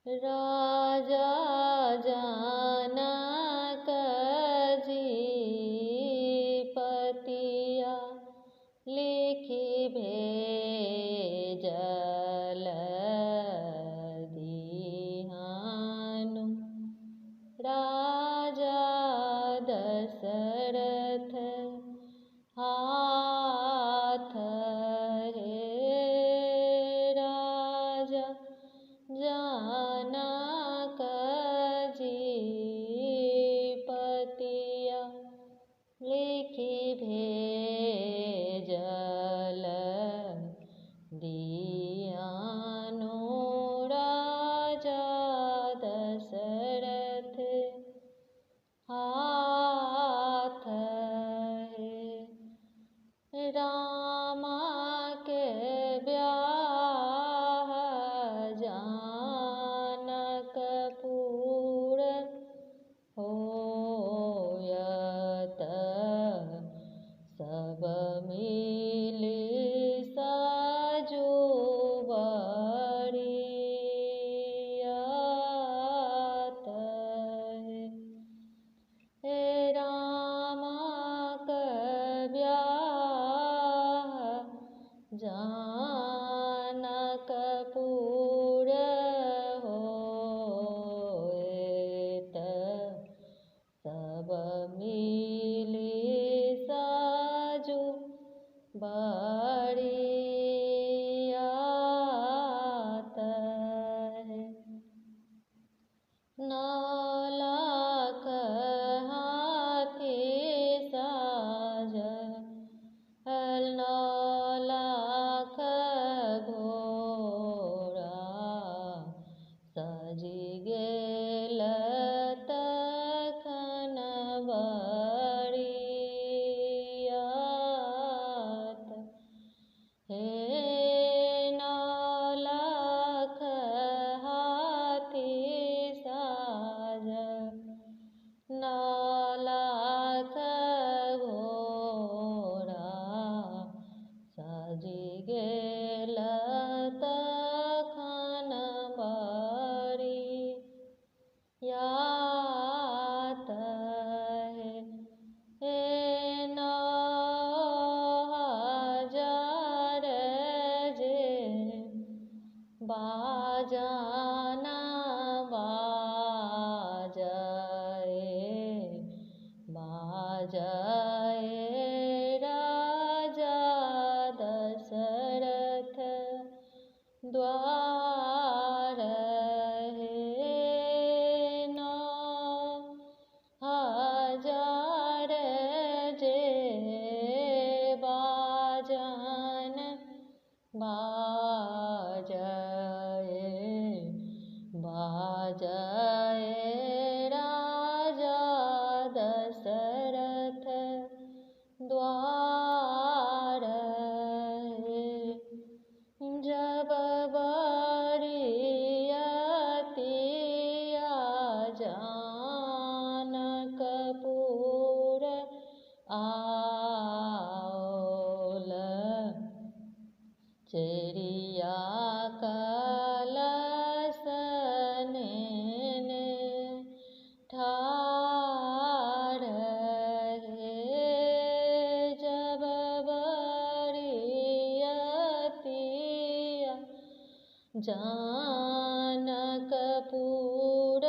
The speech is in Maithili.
राजा जनक जी पतिया लिखि भेजल दिहानु। राजा दशरथ हाथ हे राजा जनक जी पतिया लिखि भेजल दियानु। राजा दशरथ हाथ हे रामा के ब्याह जानकपुर होयत सब मिलि साजु बरियात हे रामा के ब्याह जानकपुर होयत सब मिलि साजु बरियात हे। 9 लाख हाथी साजल 9 लाख घोड़ा सजि गेल तखन बरियात हे। 9 लाख हाथी साजल 9 लाख घोड़ा सजि गेल तखन बरियात हे। 9 हजार जे बाजाना बाजाए बाजाए राजा दशरथ द्वार हे। 9 हजार जे बाजन बाजाए बाजाए राजा दशरथ द्वार हे। जब बरियतिया जानकपुर आओल चेरिया कलश नेने ठाढ़ हे। जब बरियतिया जानकपुर